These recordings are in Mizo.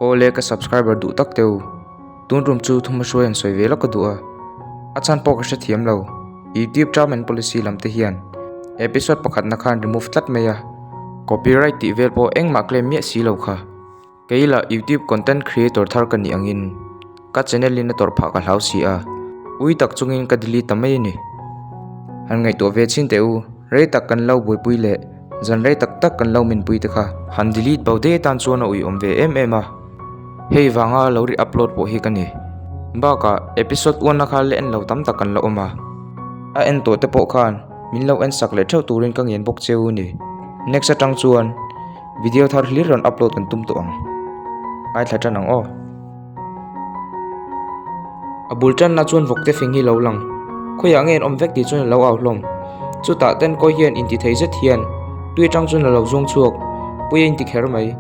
Awle ka subscriber duh tak teu tun tum chu thuma hruai an sawi ve lawk ka duh a a chhan pawh ka hrethiam lo youtube term and policy lam te hian episode pakhatna khan remove tlat mai a copyright tih vel pawh engmah claim miah si lo kha. Kei lah YouTube content creator thar ka nih angin ka channel in a tawrh phah ka hlau si a, ui tak chungin ka delete ta mai a ni. Han ngaihtuah ve chhin teh u, rei tak kan lo buaipui leh zan rei tak tak kan lo minpui te kha. Han delete bo dei atan chuan a ui awm ve em em a, hei vanga lo re-upload pawh hi ka ni. Bakah episode uanna kha la en lo tam tak kan la awm a, a en tawh te pawh khan min lo en sak leh theuh turin ka ngen bawk cheu a ni. Next atang chuan. Video thar hlir rawn upload kan tum tawh ang. Ngaithla tan ang aw. A bul tanna chuan vawkte fing hi lo lang. Khawiah nge an awm vek tih chuan a lo au hlawm. Chutah Tenkawi hian inti thei zet hian tui atang chuan a lo zuang chhuak. Pui a inti kher mai.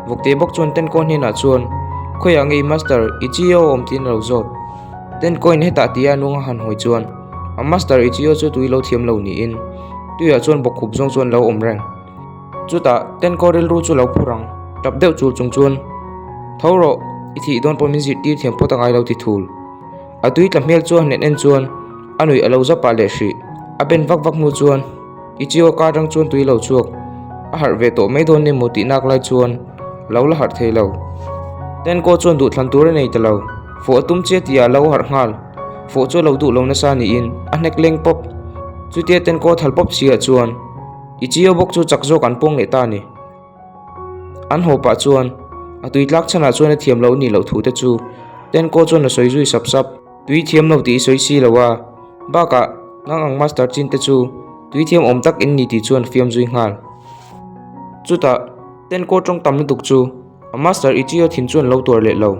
Vawkte bawk chuan Tenkaw hnenah chuan khawiah nge i master Ichio a awm tiin a lo zawt. Tenkawiin hetah tia a nung a han hawi chuan a master Ichio chu tui lo thiam lo niin tuiah chuan bawkkhup zawng chuan lo awm reng. Chutah Tenkaw rilru chu lo phur ang, tap deuh chul chung chuan, Tho rawh, i thih dawn pawh min zirtir thiam phawt a ngai lo ti thul. A tui tla hmel chu a hnen en chuan a nuih a lo zap pah leh hrih. A ben vak vak hnu chuan Ichigo ka atang chuan tui lo chhuak a harh ve tawh mai dawn emaw tih nak lai chuan a lo la harh thei lo. Tenkaw chuan duhthlan tur a nei ta lo, fawh a tum chiah tihah a lo harh nghal. Fawh chu a lo duh lo nasa niin a hnek leng pawp. Chutia Tenkaw thal pawp chiah chuan. Ichio bawk chu chak zawk an pawng leh ta a ni. An haw pah chuan a tui tlak chhanah chuan a thiam loh nih loh thu te chu Tenko chuan a sawi zui sap sap. Tui thiam lo tih i sawi si lo a, bakah nang ang master chin te chu tui thiam awm tak in ni tih chuan fiam zui nghal. Chutah Tenko tawng tam lutuk chu a master Ichio thin chuan lo tuar leh lo.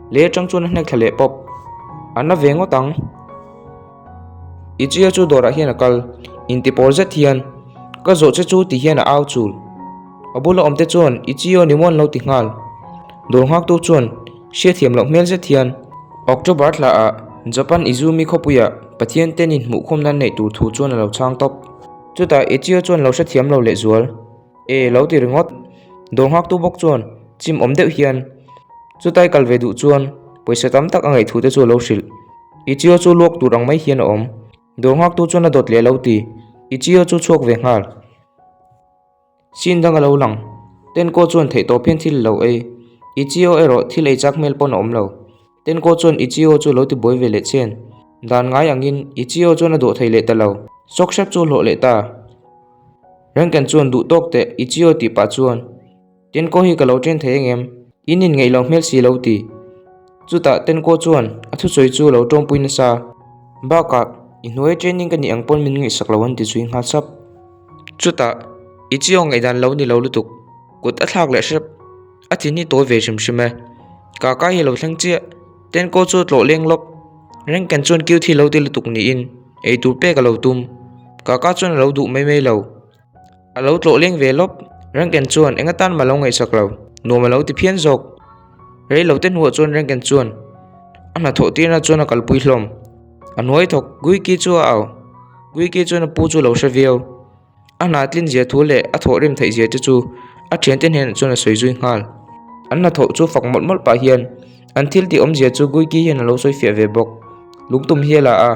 Lei atang chuan a hnek thla leh pawp. A na ve ngawt ang. Ichia chu dawrah hian a kal, intipawl zet hian, Ka zawh che chu ti hian a au chul. A bula awmte chuan Ichio ni muan lo ti nghal. Dawr nghaktu chuan hriatthiam loh hmel zet hian, October thlaah Japan Izumi khawpuiah Pathian ten inhmuhkhawmna an neih tur thu chuan a lo chhang tawp. Chutah Ichio chuan lo hrethiam lo lehzual. E lo ti ringawt. Dawr nghaktu bawk chuan chim awm deuh hian chutai kal ve duh chuan pawisa tam tak a ngaih thu te chu a lo hrilh. Ichio chu luak tur ang mai hian a awm. Dawr nghaktu chuan a dawt leh lo ti. Ichio chu chhuak ve nghal. Scene dang a lo lang. Tenko chuan theihtawp hian thil a lo ei. Ichio erawh thil ei chak hmel pawn a awm lo. Tenko chuan Ichio chu lo ti buai ve leh chen. Dan ngai angin Ichio chuan a dawh thei leh ta lo. Sawk hrep chu a hlawh leh ta. Rankin chuan duh tawk teh Ichio tih pah chuan Tenko hi ka lo chen thei angem? In inngeih lo hmel si lo ti. Chutah Tenko chuan a thusawi chu lo tawngpui nasa. Bakah i hnuai training ka nih ang pawn min ngaihsak lo an ti zui nghal sap. Chutah Ichio ngaihdan lo ni lo lutuk kut a thlak leh hrep. A thin hi tawi ve hrim hrim e. Kaka hi a lo thleng chiah. Tenko chu a tlawh leng lawk. Rankin chuan cute hi lo ti lutuk niin eitur pek a lo tum. Kaka chuan a lo duh mai mai lo. A lo tlawh leng ve lawp. Rankin chuan eng atan mah lo ngaihsak lo. Nuam a lo ti phian zawk. Rei lo te hnuah chuan Rankin chuan a hnathawh tirna chuan a kalpui hlawm. A hnuai thawk Guiki chu a au. Guiki chuan a pu chu a lo hre viau. A hna tlin zia thu leh a thawh rim theih zia te chu a thiante hnenah chuan a sawi zui nghal. An hnathawh chu fak mawlh mawlh pah hian an thil tih awmzia chu Guiki hian a lo sawi fiah ve bawk. Lungtum hi a la a,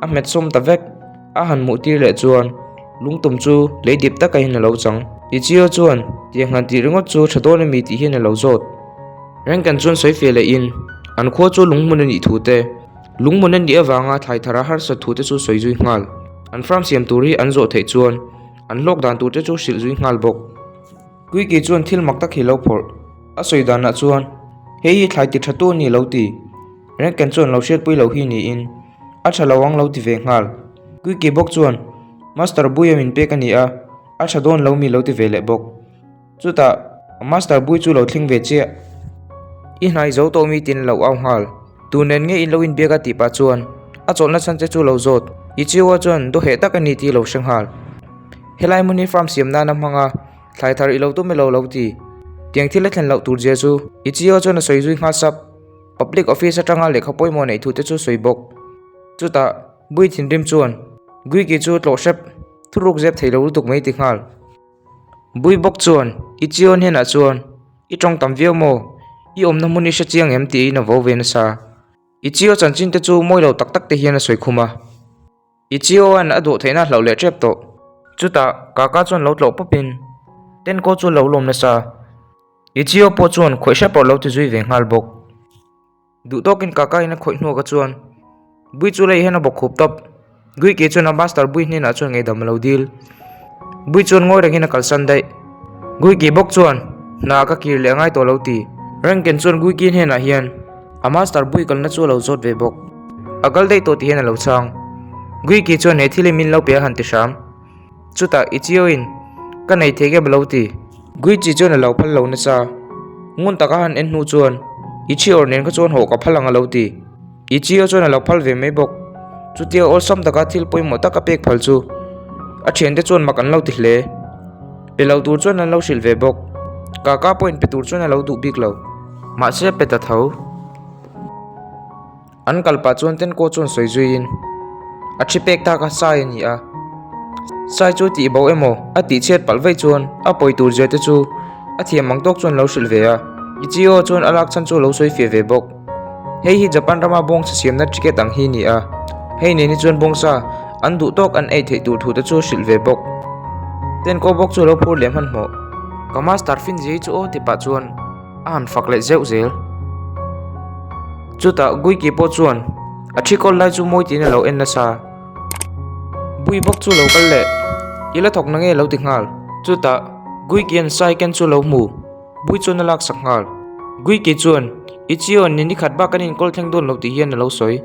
a hmet sawm ta vek. A han hmuh tir leh chuan lungtum chu lei dip taka hian a lo chang. Ichio chuan tiang han tih ringawt chu tha dawn ami tih hian a lo zawt. Rankin chuan sawi fiah lehin an khua chu lunghmun a nih thu te, Lungmun a nih avanga thlai thar a harsat thu te chu sawi zui nghal. An farm siam tur hi an zawh theih chuan an hlawk dan tur te chu hrilh zui nghal bawk. Kuiki chuan thil mak tak hi lo phawrh. A sawi danah chuan hei hi thlai ti tha tu a ni lo ti. Rankin chuan lo hriatpui lo hi niin a tha lo ang lo ti ve nghal. Kuiki bawk chuan Master Buia min pek a ni a, a tha dawn lo mi lo ti ve leh bawk. Chutah Master Bui chu lo thleng ve chiah. I hnai zo tawh mi tin lo au nghal. Tu nen nge in lo inbiak a tih pah chuan a chawlhna chhan che chu lo zawt. I chiaua chuan dawheh tak a ni tih lo hre nghal. Helai hmun hi farm siam nan a hmang a, thlai thar i lo tum elo lo ti. Tiang thil a thlen loh tur zia chu i chiaua chuan a sawi zui nghal sap. Public office atanga lehkha pawimawh neih thu te chu sawi bawk. Chutah Bui thinrim chuan Guiki chu tlawh hrep thuruk zep thei lo lutuk mai ti nghal. Bui bawk chuan, I Chion hnenah chuan i tawng tam viau maw? I awmna hmun i hre chiang em tiin a vo ve nasa. Ichio chanchin te chu mawi lo tak tak te hian a sawi khum a. Ichio-a'n a duh theihna a hlauh leh tep tawh. Chutah Kaka chuan lo tlawh pawpin Tenko chu lo lawm nasa. Ichio pawh chuan khawih hrep pawh lo ti zui ve nghal bawk. Duh tawkin Kaka in a khawih hnuak a chuan Bui chu lei hian a bawk khup tawp. Guiki chuan a master Bui hnenah chuan ngaihdam a lo dil. Bui chuan ngawi rengin a kalsan daih. Guiki bawk chuan hna ka kir leh a ngai tawh lo ti. Rankin chuan Guiki hnenah hian a master Bui kalna chu a lo zawt ve bawk. A kal daih tawh ti hian a lo chhang. Guiki chuan he thil hi min lo pe a han ti hram. Chutah Ichio-in ka nei thei em lo ti. Guichi chuan a lo phal lo nasa. Ngun taka han en hnu chuan Ichio nen kha chuan hawh ka phal ang a lo ti. Ichio chuan a lo phal ve mai bawk. Chutia awlsam taka thil pawimawh taka pek phal chu a thiante chuan mak an lo ti hle. Pe lo tur chuan an lo hrilh ve bawk. Kaka pawhin pe tur chuan a lo duh bik lo. Mahse pe ta tho. An kal pah chuan Tenko chuan sawi zuiin, A thi pek ta kha Sai a ni a, Sai chu tih bo emaw a tih chhiat palh vaih chuan a pawi tur zia te chu a thiam ang tawk chuan lo hrilh ve a, Ichio chuan a lak chhan chu lo sawi fiah ve bawk. Hei hi Japan rama bawngsa siamna ticket ang hi a ni a, hei nen hi chuan bawngsa an duh tawk an ei theih tur thu te chu hrilh ve bawk. Tenko bawk chu a lo phur leh hmanhmawh. Ka master fin zia hi chu aw ti pah chuan. A han fak leh zeuh zel. Chutah Guiki pawh chuan a thi kawl lai chu mawi tiin a lo en nasa. Bui bawk chu lo kal leh i la thawk na nge lo ti nghal. Chutah Guikian sai ken chu lo hmu, Bui chuan a laksak nghal. Guiki chuan i chiawn ni nikhat bak kan inkawl thleng dawn lo tih hian a lo sawi.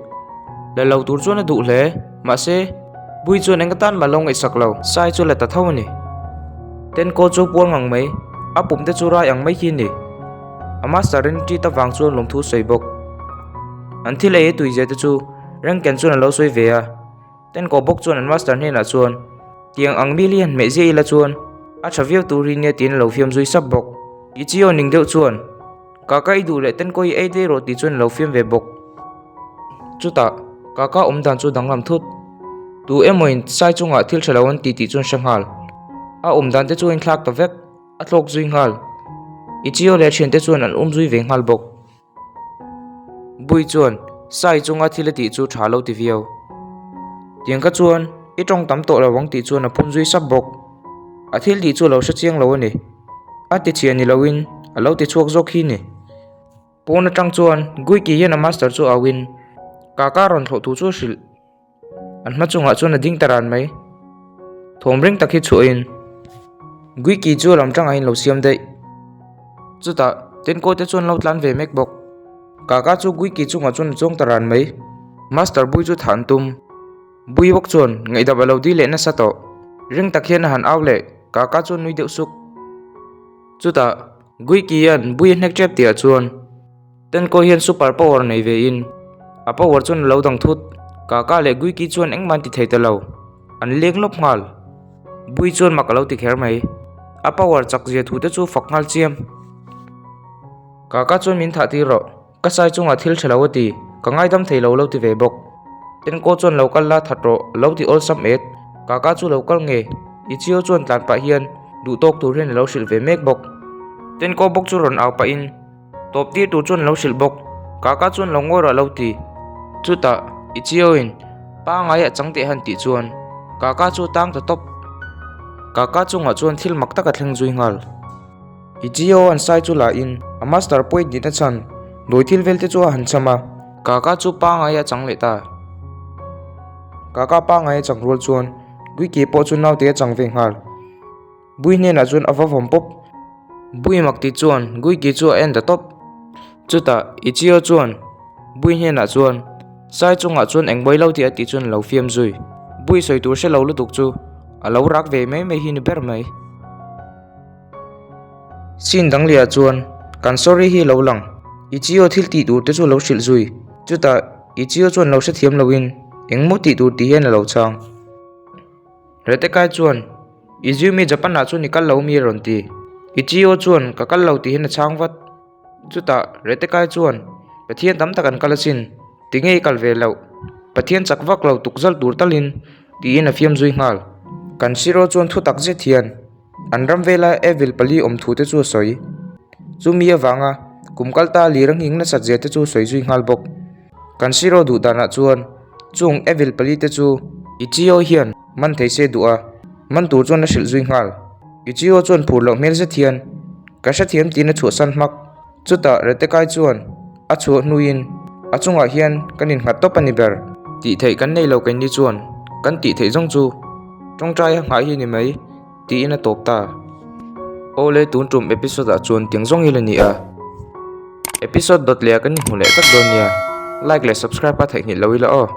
La lo tur chuan a duh hle, mahse Bui chuan eng atan mah lo ngaihsak lo, sai chu la ta tho a ni. Tenkaw chu puar ngang mai, a pum te chu rai ang mai khi a ni. A master in treat avang chuan lawmthu sawi bawk. An thil ei a tui zia te chu Rankin chuan a lo sawi ve a. Tenkaw bawk chuan an master hnenah chuan tiang ang mil hi han hmeh ziah ila chuan a tha viau tur hi nia tiin a lo fiam zui sap bawk. Ichio ning deuh chuan Kaka i duh leh Tenkaw i ei daih rawh tih chuan a lo fiam ve bawk. Chutah Kaka awm dan chu danglam thut. Tu emawin sai chungah thil tha lo an ti tih chuan hre nghal. A awm dan te chu a inthlak ta vek, a thlawk zui nghal. Ichio leh a thiante chuan an um zui ve nghal bawk. Bui chuan sai chunga thil a tih chu tha lo ti viau. Tiang kha chuan i tawng tam tawh lo ang tih chuan a phun zui sap bawk. A thil tih chu a lo hre chiang lo a ni. A ti chhia ni loin a lo ti chhuak zawk hi ni. Pawn atang chuan Guiki hian a master chu auin Kaka rawn thlawh thu chu a hrilh. An hma chungah chuan a ding ta ran mai. Thawm ring tak hi chhuahin Guiki chu a lam tangah in lo siam daih. Chutah Tenko te chuan lo tlan ve mek bawk. Kaka chu Guiki chungah chuan a chuang ta ran mai. Master Bui chu thah an tum. Bui bawk chuan ngaihdam a lo dil leh nasa tawh. Ring tak hian a han au leh Kaka chuan nui deuh suk. Chutah Guiki hian Bui a hnek tep tihah chuan Tenko hian super power nei ve in a power chuan a lo dang thut. Kaka leh Guiki chuan engmah an ti thei ta lo. An leng lawp nghal. Bui chuan mak a lo ti kher mai. A power chak zia thu te chu fak nghal chiam. Kaka chuan min thah tir rawh. Ka sai chungah thil tha lo a ti, ka ngaidam thei lo lo ti ve bawk. Tenkaw chuan lo kal la that rawh, lo ti awlsam et. Kaka chu lo kal nge? Ichio chuan tlan pah hian duh tawk tur hian a lo hrilh ve mek bawk. Tenkaw bawk chu rawn au pahin tawp tir tur chuan a lo hrilh bawk. Kaka chuan lo ngawi rawh a lo ti. Chutah Ichio in pangai a chang teh han tih chuan Kaka chu a tang ta tawp. Kaka chungah chuan thil mak tak a thleng zui nghal. Ichio an sai chu la in a master point nihna chhan dawi thil vel te chu a han cham a. Kaka chu pangai a chang leh ta. Kaka pangai a chang rual chuan Guiki pawh chu naute a chang ve nghal. Bui hnenah chuan a va vawm pawp. Bui mak ti chuan Guiki chu a en ta tawp. Chutah Ichio chuan Bui hnenah chuan Sai chungah chuan eng buai lo tih a tih chuan a lo fiam zui. Bui sawi tur hre lo lutuk chu a lo rak ve mai mai hi ni ber mai. Scene dang leh ah chuan kan sorry hi lo lang. Ichio thil tih tur te chu lo hrilh zui. Chutah Ichio chuan lo hrethiam loin engmaw tih tur tih hian a lo chhang. Retekai chuan Izumi Japan ah chuan i kal lo mi a rawn ti. Ichio chuan ka kal lo tih hian a chhang vat. Chutah Retekai chuan Pathian tam tak an kal asin, tinge i kal ve loh? Pathian chak vak lo tukzal tur talin tiin a fiam zui nghal. Kan Shiro chuan thu tak zet hian An ram vela Evil pali awm thu te chu a sawi. Chumi avanga Kum kal ta lir a nghing nasat zia te chu sawi zui nghal bawk. Kan Shiro duh danah chuan chung Evil pali te chu Ichigo hian man thei se duh a, man tur chuan a hrilh zui nghal. Ichigo chuan phur loh hmel zet hian ka hrethiam tiin a chhuahsan hmak. Chutah Retekai chuan a chhuah hnuin a chungah hian kan innghat tawp a ni ber. Tih theih kan nei lo keini chuan kan tih theih zawng chu tawngtai a nghah hi a ni mai tiin a tawp ta. Awle tun tum episode ah chuan tiang zawng hi la ni a. Episode dawt leh ah kan inhmu leh vek dawn nia. Like leh subscribe a theihnghilh lo ila aw.